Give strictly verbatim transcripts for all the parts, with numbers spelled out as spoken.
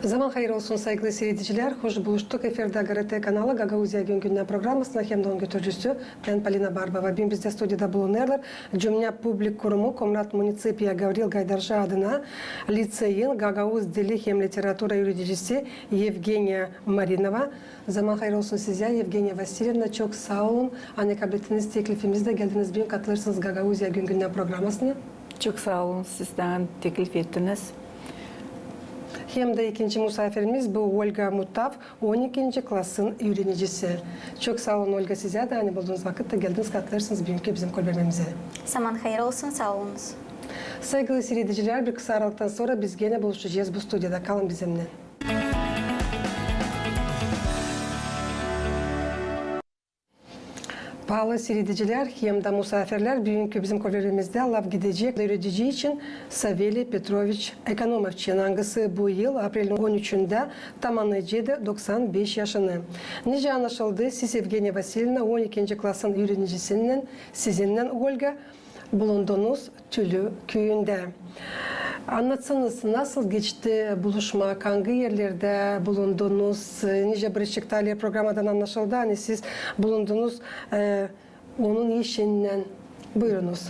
Zaman hayır olsun, saygılı siiredicilär. Hoş buluştuk. Efirdä GRT kanalı, Gagauziya gün-gündän programasına hem dä onun götürücüsü bän, Polina Barbova. Büün bizdä studiyada bulunêrlar Cümnä publik kurumu Komrat municipiya Gavril Gaydarji adına liţeyin gagauz dili hem literatura üüredicisi Yevgeniya Marinova. Zaman hayır olsun sizä, Yevgeniya Vasilyevna, çok saa olun, ani kablettiniz teklifimizi da geldiniz büün katılêrsınız Gagauziya gün-gündän programasına. Çok saa olun, siz dä teklif ettiniz. Hem dä ikinci musaafirimiz bu Olga Mutav, on ikinci klasın üürenicisi. Çok saa olun, Olga, sizä dä, ani buldunuz vakıt da geldiniz katılêrsınız büünkü bizim kolbermemizä. Zaman hayır olsun, saa olunuz. Saygılı siiredicilär, bir kısa aralıktan sora biz genä buluşacez bu studiyada. Kalın bizimnän. Paalı siiredicilär hem dä musaafirlär, büünkü bizim kolbermemizdä laf gidecek üüredici için, Saveliy Petroviç Ekonomov için, angısı bu yıl aprelin on üçündä tamannayacaktı doksan beş yaşını. Nicä annaşıldı, siz, Evgeniya Vasilyevna, on ikinci klasın üürenicisinnän, sizinnän, Olga, bulundunuz Tülü küüyündä. Annatsanız, nasıl geçti buluşmak, angı erlerdä bulundunuz, nicä bir çıktı, ani programadan annaşıldı, ani siz bulundunuz, e, onun işinnän. Buyurunuz.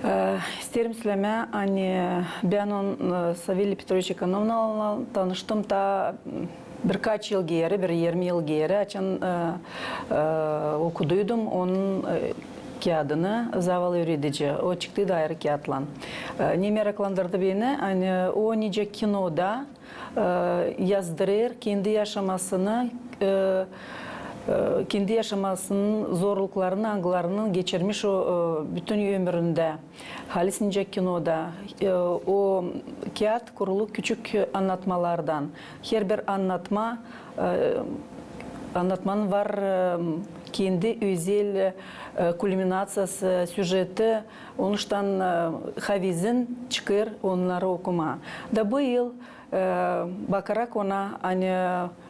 E, isteerim sölemää, ani bän on, e, Saveliy Petroviç Ekonomovnan tanıştım taa, m, birkaç yıl geeri, bir irmi yıl geeri, açan, e, e, okuduydum onun, e, kiyadını "Zavalı üüredici". O çıktıydı ayırı kiyatlan. E, ne meraklandırdı beni, ani o nicä kinoda, e, yazdırêr kendi yaşamasını, e, e, kendi yaşamasının zorluklarını, angılarını geçirmiş o, e, bütün ömüründä. Halis nicä kinoda, e, o kiyat kurulu küçük annatmalardan. Herbir annatma, e, annatmanın var, e, kendi özel, e, kulminaţiyası, süjeti. Onuştan, e, havezin çıkêr onnarı okumaa. Da bu yıl, e, bakarak ona, ani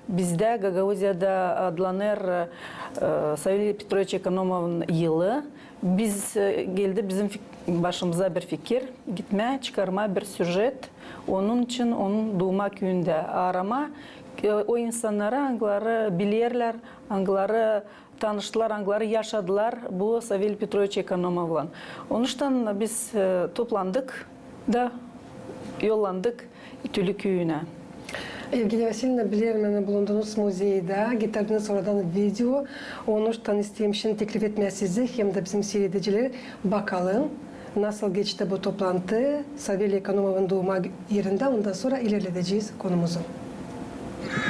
bizdä Gagauziyada adlanêr, e, Saveliy Petroviç Ekonomovun yılı, biz, e, geldi bizim fik-, başımıza bir fikir, gitmää, çıkarmaa bir süjet onun için, onun duuma küüyündä, aaramaa, e, o insannarı, angıları bilerlär, angıları tanıştılar, angıları yaşadılar bu Saveliy Petroviç Ekonomovlan. Onuştan biz, e, toplandık da yollandık Tülü küüyünä. Evgeniya Vasilyevna, bilerim, ani bulundunuz muzeydä, geterdiniz oradan video. Onuştan isteerim şindi teklif etmää sizi hem dä bizim siiredicileri, bakalım, nasıl geçti bu toplantı Saveliy Ekonomovun duuma erindä, ondan sora ilerledecez konumuzu.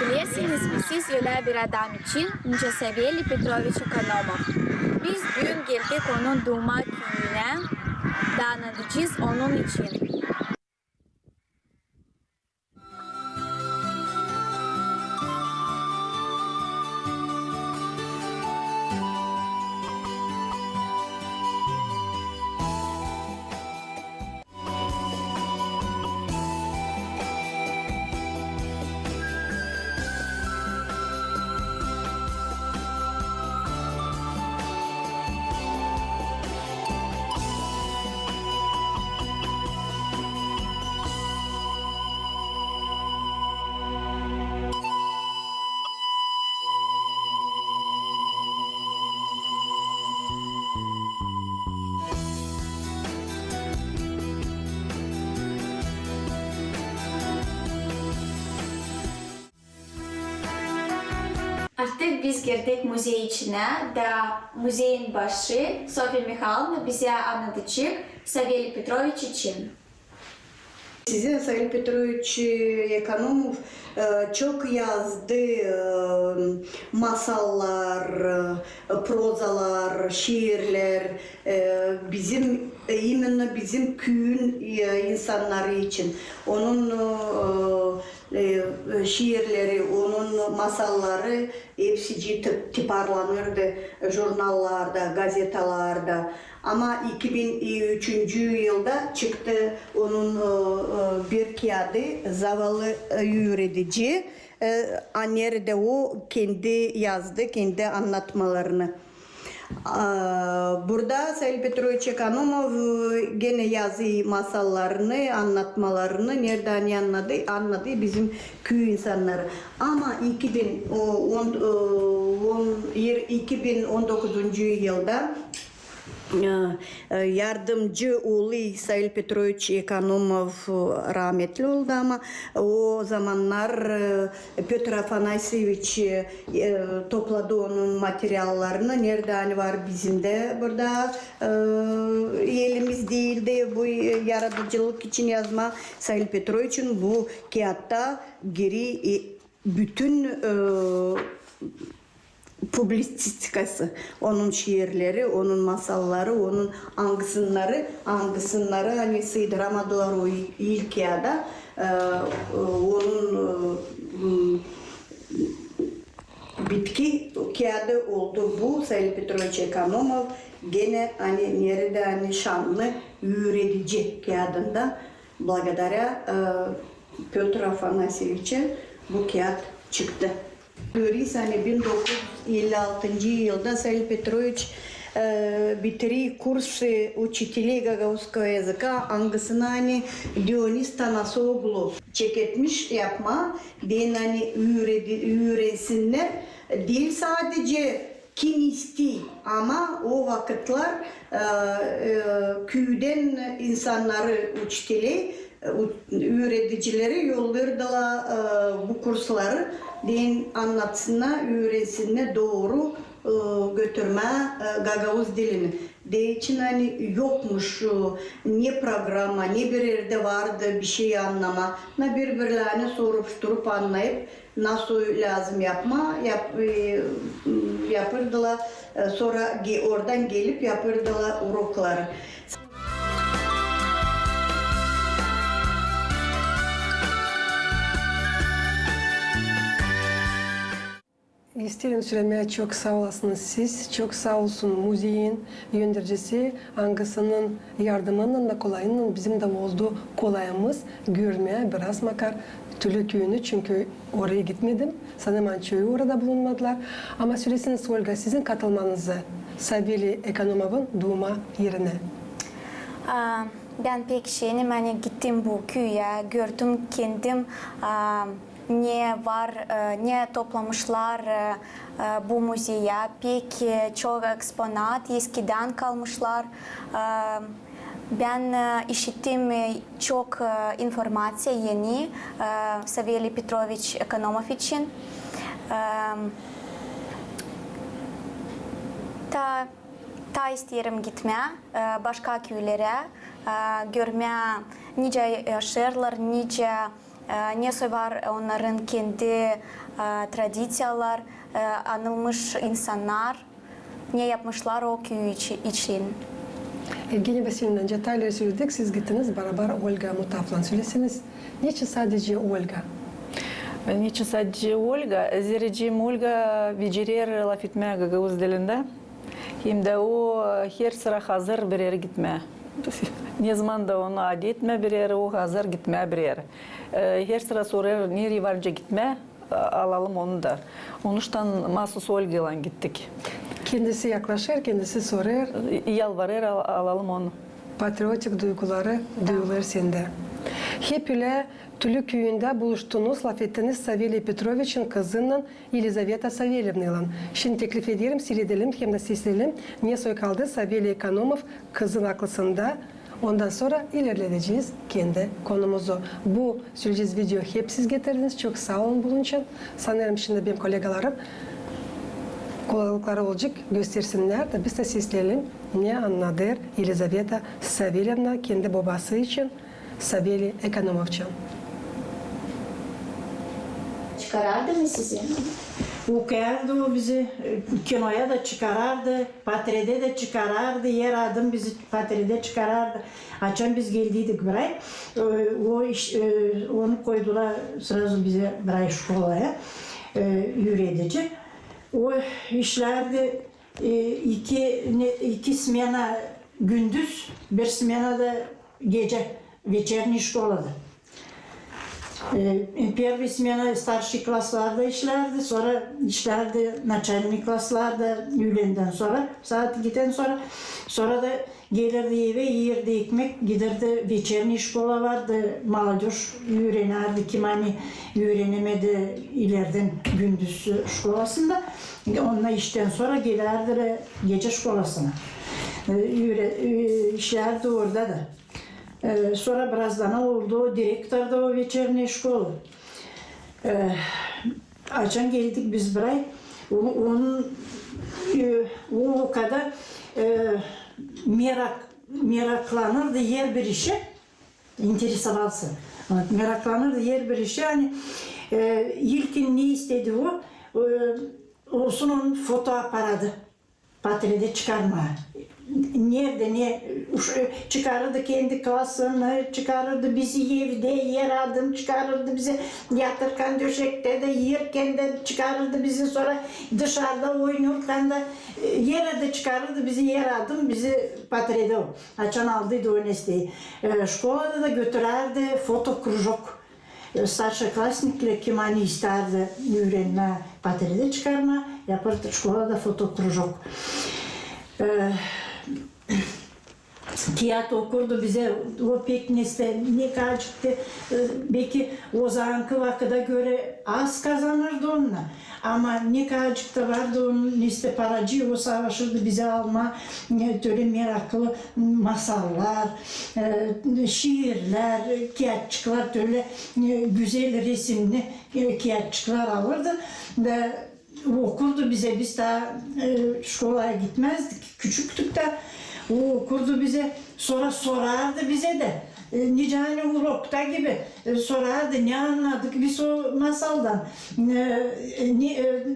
Bilersiniz mi siz ölä bir adam için, nicä Saveliy Petroviç Ekonomov? Biz büün geldik onun duuma küüyünä, da annadacez onun için. Artık biz girdik muzey içinä, da muzeyin başı Sofiya Mihaylovna bizä annadacek Saveliy Petroviç için. Sizä Saveliy Petroviç Ekonomov, e, çok yazdı, e, masallar, e, prozalar, şiirlär, e, bizim, e, imenno bizim küüyün, e, insannarı için. Onun, e, e, şiirleri, onun masalları hepsicii ti-, tiparlanırdı jurnallarda, gazetalarda. Ama iki bin üçüncü yılda çıktı onun, e, e, bir kiyadı "Zavalı üüredici", e, a neredä o kendi yazdı, kendi annatmalarını. A, burada Sail Petroviç Ekonomov, e, genä yazêr masallarını, annatmalarını, neredän annadı, annadı bizim küü insannarı. Ama iki bin on, e, on, iki bin on dokuzuncu yılda, e, e, yardımcı olêr Sail Petroviç Ekonomov, e, raametli oldu, ama o zamannar, e, Pötr Afanasyeviç, e, topladı onun materiallarını, neredän var bizim dä burada, e, elimiz diildi bu, e, yaradıcılık için yazma. Sail Petroviçin bu kiyaatta girêr, e, bütün, e, publististikası, onun şiirleri, onun masalları, onun angısınnarı, angısınnarı ani sıydıramadılar o ilk kiyaada, e, e, onun, e, m, bitki kiyaadı oldu bu, Sail Petroviç Ekonomov, genä ani neredä ani şannı üüredici kiyaadında, благодаря, e, Pötr Afanasyeviçä bu kiyaat çıktı. Göreriz, ani bin dokuz üz elli altıncı yılda Sail Petroviç, e, bitirêr kursı учителей гагауз языка, angısını ani Dionis Tanasoglu çeketmiş yapmaa, deyni ani üüredi-, üürensinnär, diil sadecä kim isteer, ama o vakıtlar, e, e, küüdän insannarı, учителей, e, üüredicileri yollêêrdılar, e, bu kursları, deyni annatsınnar, üürensinnär dooru, e, götürmää, e, gagauz dilini. Deyni ani yokmuş, e, ne programa, ne bir erdä vardı bişey annamaa, na biri-birlerini soruşturup annayıp, nasıl lääzım yapmaa, yap-, e, yapêrdılar, e, sora ge-, oradan gelip yapêrdılar urokları. İsteerim sölemää, çok saa olasınız siz, çok saa olsun muzeyin yöndericisi, angısının yardımınnan da kolayınnan bizim dä oldu kolayımız görmää biraz makar Tülü küüyünü, çünkü oraya gitmedim. Sanêrım, ani çoyu orada bulunmadılar. Ama söleseniz, Olga, sizin katılmanızı Saveliy Ekonomovun duuma erinä. A, bän pek şenem, ani gittim bu küüyä, gördüm kendim, a, ne var, e, ne toplamışlar, e, e, bu muzeyä, pek, e, çok eksponat eskidän kalmışlar. E, bän, e, işittim, e, çok, e, informaţiya eni, e, Saveliy Petroviç Ekonomov için. E, taa, taa isteerim gitmää, e, başka küülerä, e, görmää, nicä yaşêêrlar, nicä, e, nesoy var onnarın kendi, e, tradiţiyalar, e, anılmış insannar, ne yapmışlar o küüyü içi-, için. Evgeniya Vasilyevna, nicä taa ileri söledik, siz gittiniz barabar Olga Mutaflan. Söleseniz, neçin sadecä Olga? Neçin sadecä Olga? Zerä Olga becerer lafetmää gagauz dilindä. Hem dä o, e, her sıra hazır bir erä gitmää. Ne zaman da onu aletmää bir erä, o hazır gitmää bir erä. E, her sıra sorêr, nereyi var nicä gitmää, a-, alalım onu da. Onuştan maasuz Olgaylan gittik. Kendisi yaklaşêr, kendisi sorêr. E, yalvarêr, al-, alalım onu. Patriotik duyguları duyulêr sendä. Hep ölä Tülü küüyündä buluştunuz, lafettiniz Saveliy Petroviçin kızınnan Elizaveta Savelevnaylan. Şindi teklif ederim, siiredelim hem dä seslenelim, nesoy kaldı Saveliy Ekonomov kızın aklısında. Ondan sora ilerledecez kendi konumuzu. Bu söleyecez video hep siz getirdiniz. Çok saa olun bunun için. Sanêrım, şindi benim kollegalarım kolaylıkları olacek, göstersinnär dä biz dä seslenelim, ne annadêr Elizaveta Savelevna kendi bobası için, Saveliy Ekonomovçan. Çıkarardı mı sizi? Okuyardı o bizi, e, kinoya da çıkarardı, patredä dä çıkarardı, her adım bizi patredä çıkarardı. Açan biz geldiydik buraya, e, o iş, e, onu koydular srazu bizi buraya şkolaya, e, üüredici. O işlärdi, e, iki, ne, iki smena gündüz, bir smena da gecä, вечерний şkolada. E, первый смена старший klaslarda işlärdi, sora işlärdi начальный klaslarda üülendän sora, saat ikidän sora, sora da gelärdi evä, iyärdi ekmek, giderdi вечерний şkola vardı, молодёжь üürenärdi, kim ani üürenemedi ilerdän gündüz şkolasında. Onnar iştän sora gelärdi gecä şkolasına. E, üüre-, e, işlärdi orada da. E, sora birazdan oldu direktor da o вечерний şkola. E, açan geldik biz bıraay, o, onun, e, o, o kadar, e, merak-, meraklanırdı herbir işä, интересовался. Meraklanırdı herbir işä, ani, e, ilkin ne istedi o, e, olsun onun fotoaparatı. Patredä çıkarmaa. Neredä ne, çıkarırdı kendi klasını, çıkarırdı bizi evdä, er adım çıkarırdı bizi, yatırkan döşektä dä, erkän dä çıkarırdı bizi, sora dışarda oynarkan da, e, er adım çıkarırdı bizi, er adım bizi patredä. Açan aldıydı o nesteyi. E, şkolada da götürärdi fotokrujok. E, старшеклассниклär, kim ani istärdi üürenmää, patredä çıkarmaa, yapêrdı şkolada fotokrujok. E, kiyat okurdu bizä, o pek neste, ne kadarcık da, e, beki ozankı vakıda görä az kazanırdı onnar. Ama ne kadarcık da vardı onun neste paracıı, o savaşırdı bizä almaa, e, tölä meraklı masallar, e, şiirlär, kiyatçıklar, tölä, e, güzel resimli, e, kiyatçıklar alırdı. Da okurdu bizä, biz taa, e, şkolaya gitmäzdik, küçüktük da. O okurdu bizä, sora sorardı bizä dä. E, nicä ani urokta gibi, e, sorardı, ne annadık biz o masaldan. E, e, ne, e,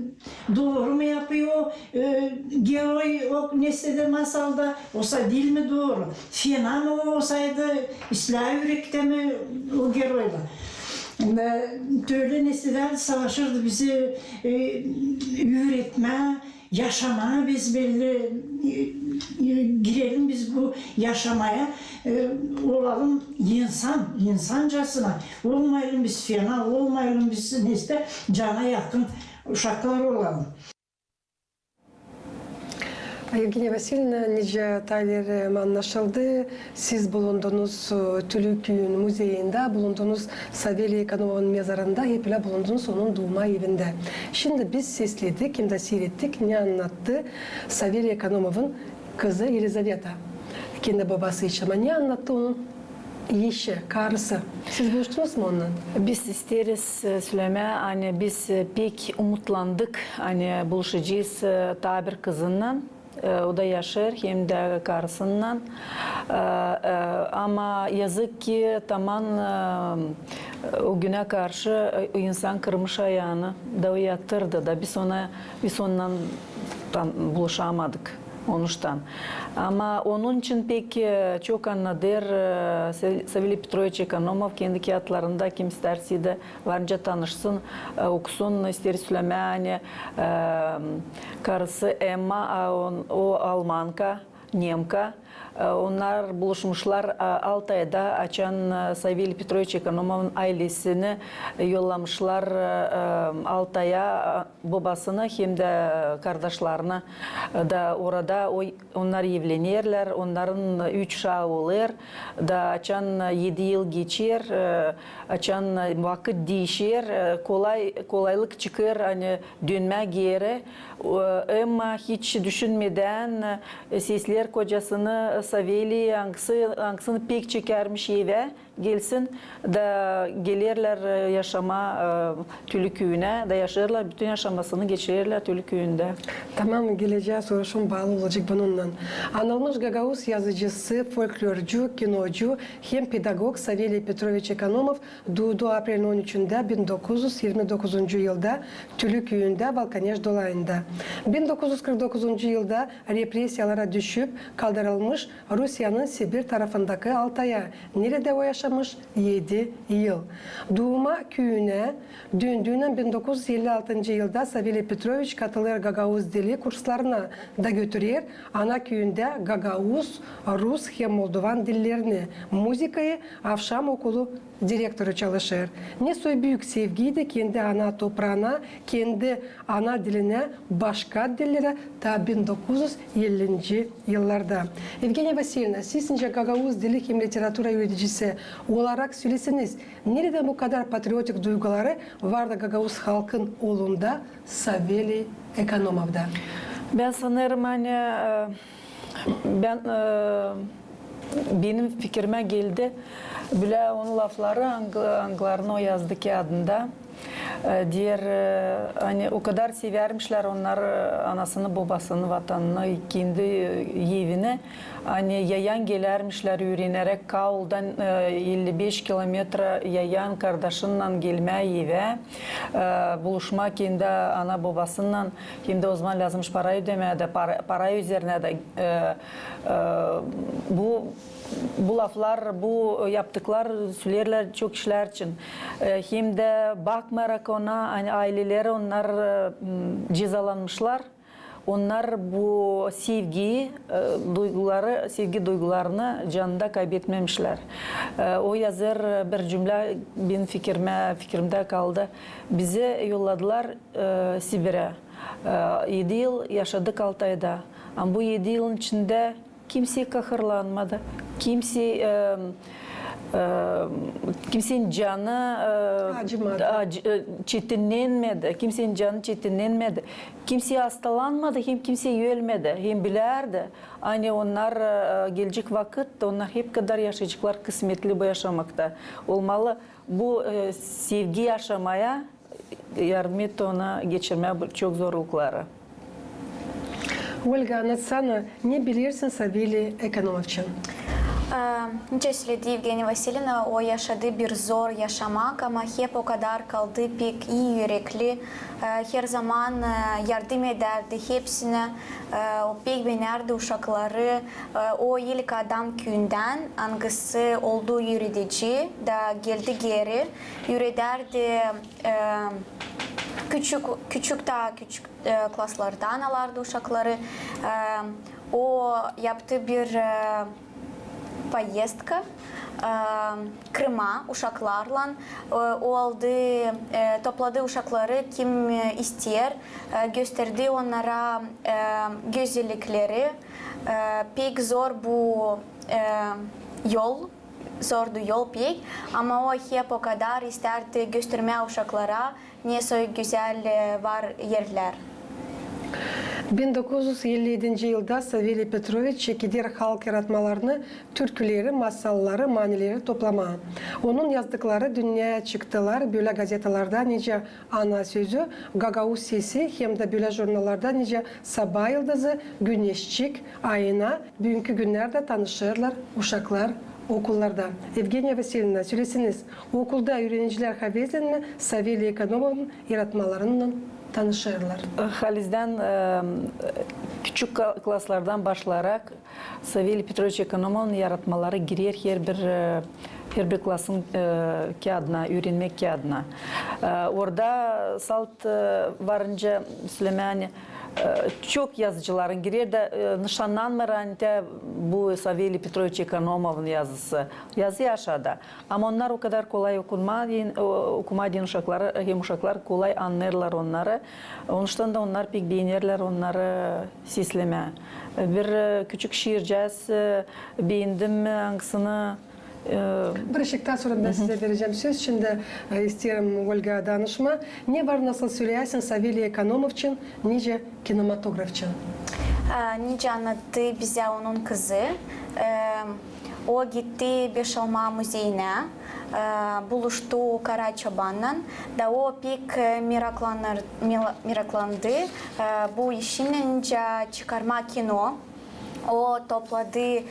dooru mu yapêr o, e, geroy o neste dä masalda, osa diil mi dooru? Fena mı o, osaydı islää ürektä mi o geroylar? E, tölä nestelerdi savaşırdı bizi, e, üüretmää, yaşamaa biz bölä, e, e, girelim biz bu yaşamaya, e, olalım insan, insancasına. Olmayalım biz fena, olmayalım biz neste, cana yakın uşaklar olalım. Yevgeniya Vasilyevna, nicä taa ileri annaşıldı, siz bulundunuz, e, Tülü küüyün muzeyindä, bulundunuz Saveliy Ekonomovun mezarında, hep ölä bulundunuz onun duuma evindä. Şindi biz sesledik hem dä siirettik, ne annattı Saveliy Ekonomovun kızı Elizaveta kendi bobası için. Ama ne annattı onun eşi, karısı? Siz buluştunuz mu onunnan? Biz isteeriz, e, sölemää, ani biz, e, pek umutlandık, ani buluşacez, e, taa bir kızınnan. E, o da yaşêêr, hem dä karısınnan. E, e, ama yazık ki, taman, e, o günä karşı, e, insan kırmış ayanı da o yatırdı da biz ona, biz onunnan tan-, buluşamadık. Onuştan. Ama onun için pek, e, çok annadêr, e, Sa-, Saveliy Petroviç Ekonomov kendi kiyatlarında, kim istärsä dä var nicä tanışsın, e, okusun, isteeriz sölemää, ani, e, karısı Emma, a, on-, o almanka, nemka. E, onnar buluşmuşlar, e, Altayda, açan, e, Saveliy Petroviç Ekonomovun aylesini yollamışlar, e, e, Altaya, e, bobasını hem dä kardaşlarını. Da orada o, onnar evlenerlär, onnarın üç uşaa olêr. Da açan edi yıl geçer, e, açan vakıt diişer, e, kolay, kolaylık çıkêr, ani dönmää geeri. O, Emma hiç düşünmedän, e, sesleer kocasını, e, Saveliyi, angısı, angısını pek çekärmiş evä gelsin, da gelerlär, e, yaşamaa, e, Tülü küüyünä, da yaşêêrlar, bütün yaşamasını geçirerlär Tülü küüyündä. Tamam, gelecää soruşum baalı olacek bununnan. Anılmış gagauz yazıcısı, folklorcu, kinocu hem pedagog Saveliy Petroviç Ekonomov duudu aprelin on üçündä bin dokuz üz irmi dokuzuncu yılda Tülü küüyündä, Valkaneş dolayında. Bin dokuz üz kırk dokuzuncu yılda represiyalara düşüp kaldırılmış Rusiyanın Sibir tarafındakı Altaya, neredä o yaşamış edi yıl. Duuma küüyünä döndüünän bin dokuz üz elli altıncı yılda Saveliy Petroviç katılêr gagauz dili kurslarına da götürer ana küüyündä gagauz, rus hem moldovan dillerini, muzıkayı, avşam okulu direktoru çalışêr. Ne soy büük sevgiydi kendi ana topraana, kendi ana dilinä, başka dillerä taa bin dokuz üz ellinci yıllarda. Evgeniya Vasilyevna, siz nicä gagauz dili hem literatura üüredicisi olarak söleseniz, neredän bu kadar patriotik duyguları vardı gagauz halkın oolunda Saveliy Ekonomovda? Bän sanêrım, ani, e, bän, e, benim fikirimä geldi bölä onun lafları, ang-, angılarını o yazdı kiyadında. E, deer, e, ani o kadar sevärmişlär onnar, e, anasını, bobasını, vatanını, kendi, e, evini. Ani yayan gelärmişlär üüreneräk Kauldan, e, elli beş kilometra yayan kardaşınnan gelmää evä, e, buluşmaa kendi ana-bobasınnan. Hem dä ozaman lääzımmış para ödemää dä, para, para üzerinä dä, e, e, bu, bu laflar, bu yaptıklar söleerlär çok kişilär için. E, hem dä bakmayarak ona, ani ayleleri onnar, e, m, cezalanmışlar. Onnar bu sevgi, e, duyguları, sevgi duygularını canında kaybetmemişlär. E, o yazêr bir cümlä, benim fikirimä, fikirimdä kaldı. Bizi yolladılar, e, Sibirä. E, edi yıl yaşadık Altayda. Ama bu edi yılın içindä kimsey kahırlanmadı, kimsey, e, e, kimseyin canı, e, acımadı. Acı-, e, çetinnenmedi, kimseyin canı çetinnenmedi. Kimsey astalanmadı, hem kimsey ölmedi, hem bilärdi, ani onnar, e, gelecek vakıtta onnar hep kadar yaşayaceklar kısmetli bu yaşamakta. Olmalı, bu, e, sevgi yaşamaya yardım etti ona geçirmää bu çok zorlukları. Olga, annatsana, ne bilersin Saveliy Ekonomov için? E, nicä söledi Evgeniya Vasilyevna, o yaşadı bir zor yaşamak, ama hep o kadar kaldı pek ii ürekli, e, herzaman, e, yardım edärdi hepsinä, e, o pek beenärdi uşakları, e, o ilk adam küündän, angısı oldu üüredici, da geldi geeri, üüredärdi, e, küçük, küçük, taa küçük, e, klaslardan alardı uşakları. E, o yaptı bir, e, поездка, e, Krıma uşaklarlan. E, o aldı, e, topladı uşakları, kim, e, isteer, e, gösterdi onnara, e, gözellikleri, e, pek zor bu, e, yol, zordu yol pek, ama o hep o kadar istärdi göstermää uşaklara, ne soy gözäl, e, var erlär. Bin dokuz üz elli edinci yılda Saveliy Petroviç çekeder halk yaratmalarını, türküleri, masalları, manileri toplamaa. Onun yazdıkları dünneyä çıktılar bölä gazetalarda nicä "Ana sözü", "Gagauz sesi" hem dä bölä jurnallarda nicä "Sabaa yıldızı", "Güneşçik", "Ayna". Büünkü günnerdä tanışêrlar uşaklar okullarda. Evgeniya Vasilyevna, söleseniz, okulda üürenicilär havezlän mi Saveliy Ekonomovun yaratmalarınnan tanışêrlar? Halizdän, e, küçük ka-, klaslardan başlayarak Saveliy Petroviç Ekonomovun yaratmaları girer herbir, e, herbir klasın, e, kiyadına, üürenmäk kiyadına. E, orada salt, e, varınca, söleyim, ani, e, çok yazıcıların girer dä, e, nışannanmêêr, ani te bu Saveliy Petroviç Ekonomovun yazısı. Yazı yaşaa da. Ama onnar o kadar kolay okunmaa deyni, o, okumaa deyni uşaklara, hem uşaklar kolay annêêrlar onnarı. Onuştan da onnar pek beenerlär onnarı seslemää. Bir, e, küçük şiircääz, e, beendim, e, angısını, e, bir işiktan sora bän sizä verecäm söz. Şindi, e, isteerim Olgaya danışmaa. Ne var, nasıl söleyäsin Saveliy Ekonomov için nicä kinematograf için? E, nicä annattı bizä onun kızı. E, O gitti Beşalma muzeyinä, e, buluştu Kara Çobannan, da o pek, e, meraklanır, mela-, meraklandı, e, bu işinnän, nicä çıkarmaa kino. O topladı, e,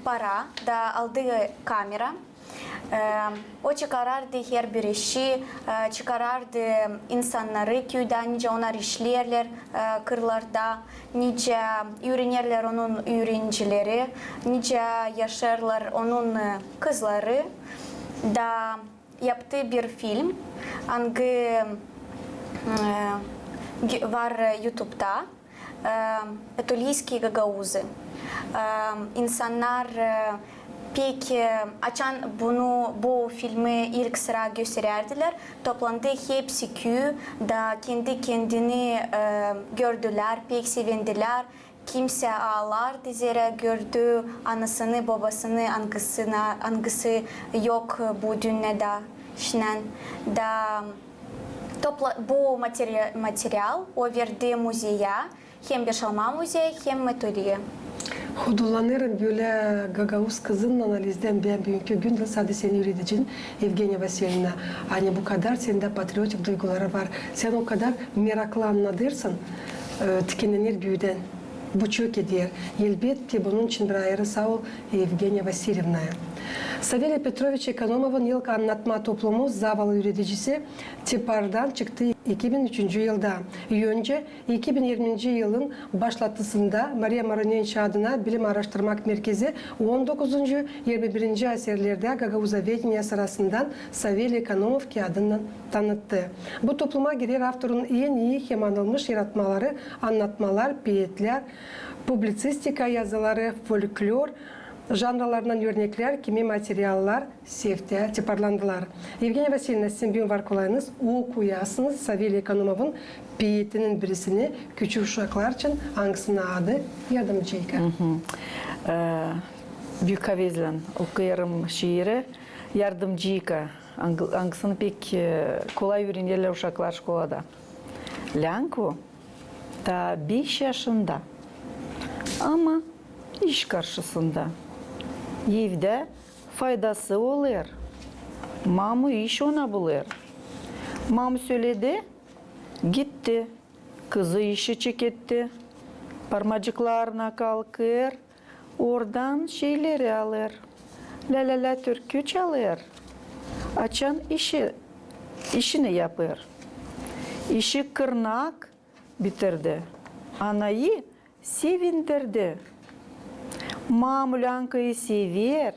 para, da aldı kamera. E, o çıkarardı herbir işi, e, çıkarardı insannarı küüdä, nicä onnar işleerlär, e, kırlarda, nicä üürenerlär onun üürenicileri, nicä yaşêêrlar onun, e, kızları. Da yaptı bir film, angı, e, var, e, YouTube'da, e, "Этулийские гагаузы". E, insannar, e, pek, e, açan bunu, bu filmi ilk sıra gösterärdilär, toplandı hepsi küü da kendi-kendini, e, gördülär, pek sevindilär. Kimsä aalardı, zerä gördü anasını, bobasını, angısına, angısı yok bu dünnedä şindän. Da topla-, bu materi-, material o verdi muzeyä, hem Yaşalma muzey, hem Metodiyä. Hodullanêrım bölä gagauz kızınnan, ani izdän bän büünkü gündä sade seni üüredecän, Evgeniya Vasilyevna. Ani bu kadar sendä patriotik duyguları var. Sän o kadar meraklı annadêrsın, e, tikenenär güüdän. Bu çok eder. Elbetki, bunun için bir ayırı saa ol Evgeniya Vasilyevnaya. Saveliy Petroviç Ekonomovun ilk annatma toplumu "Zavallı üüredicisi" Tipardan çıktı iki bin üçüncü yılda. Öncä iki bin irminci yılın başlatısında Mariya Maronenko adına bilim aaraştırmak merkezi on dokuzuncu, irmi birinci asirlerdä gagauzovedeniya sırasından Saveliy Ekonomov kiyadınnan tanıttı. Bu topluma girer avtorun en ii hem anılmış yaratmaları, annatmalar, peetlär, publitsistika yazıları, folklor janralarından örneklär kimi materiallar seftää tiparlandılar. Evgeniya Vasilyevna, sizin büün var kolayınız, okuyasınız Saveliy Ekonomovun peetinin birisini küçük uşaklar için, angısının adı "Yardımcıyka". E, Bükavezlän okuyêrım şiiri "Yardımcıyka", ang-, angısını pek, e, kolay üürenerlär uşaklar şkolada. Länku taa beş yaşında, ama iş karşısında. Evdä faydası olêr. Mamu iş ona bulêr. Mamu söledi, gitti. Kızı işi çeketti. Parmacıklarına kalkêr, oradan şeyleri alêr. Lä-lä-lä türkü çalêr. Açan işi, işini yapêr. İşi kırnak bitirdi. Anayı sevindirdi. Mamu Länkayı sever,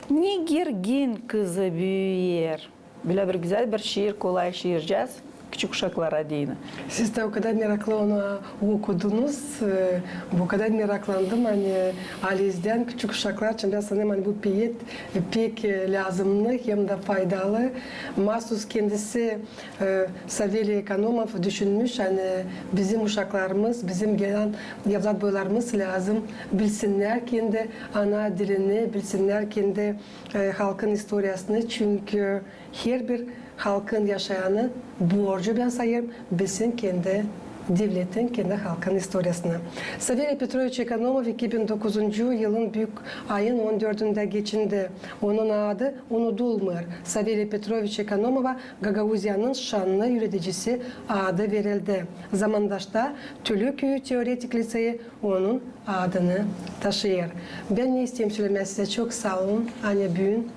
ne gergin kızı büüyer. Bölä bir gözäl bir şiir, kolay şiircääz, küçük uşaklara deyni. Siz dä o kadar meraklı onu okudunuz, e, bu kadar meraklandım, ani ailenizdän küçük uşaklar için, bän sanêrım, ani bu peet, e, pek, e, lääzımnı hem dä faydalı. Maasuz kendisi E, Saveliy Ekonomov düşünmüş, ani bizim uşaklarımız, bizim gelän evlatboylarımız lääzım bilsinnär kendi ana dilini, bilsinnär kendi, e, halkın istoriyasını, çünkü herbir halkın yaşayanı borcu, bän sayêrım, bilsin kendi devletin, kendi halkın istoriyasını. Saveliy Petroviç Ekonomov iki bin dokuzuncu yılın büük ayın on dördündä geçindi. Onun adı unudulmêêr. Saveliy Petroviç Ekonomova Gagauziyanın şannı üüredicisi adı verildi. Zamandaşta Tülü küüyü teoretik liţeyi onun adını taşıyêr. Bän ne isteerim sölemää sizä: çok saa olun, ani büün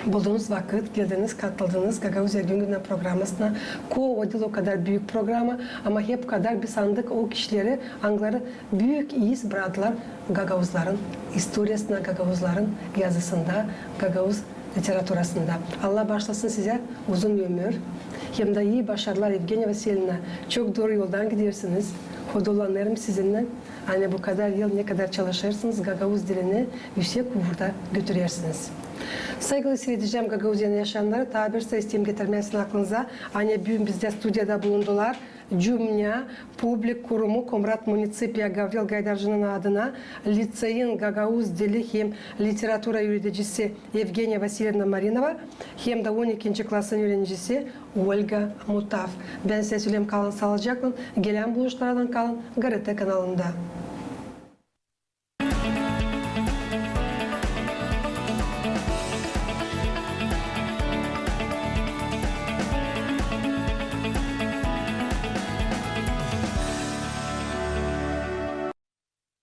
buldunuz vakıt, geldiniz, katıldınız Gagauziya gün-gündän programasına. Ko o diil o kadar büük programa, ama hep kadar biz sandık o kişileri, angıları büük iz braktılar gagauzların istoriyasında, gagauzların yazısında, gagauz literaturasında. Allah baaşlasın sizä uzun ömür hem dä ii başarılar, Evgeniya Vasilyevna. Çok dooru yoldan gidersiniz. Hodullanêrım sizinnän, ani bu kadar yıl ne kadar çalışêrsınız, gagauz dilini üüsek uurda götürersiniz. Saygılı siiredicim, Gagauziyanın yaşayannarı, taa bir sıra isteerim getirmää sizin aklınıza, ani büün bizdä studiyada bulundular "Cümnä" publik kurumu Komrat municipiya Gavril Gaydarcının adına liţeyin gagauz dili hem literatura üüredicisi Evgeniya Vasilyevna Marinova hem dä on ikinci klasın üürencisi Olga Mutav. Bän sizä söleerim, kalın saalıcaklan, gelän buluşmalardan kalın GRT kanalında.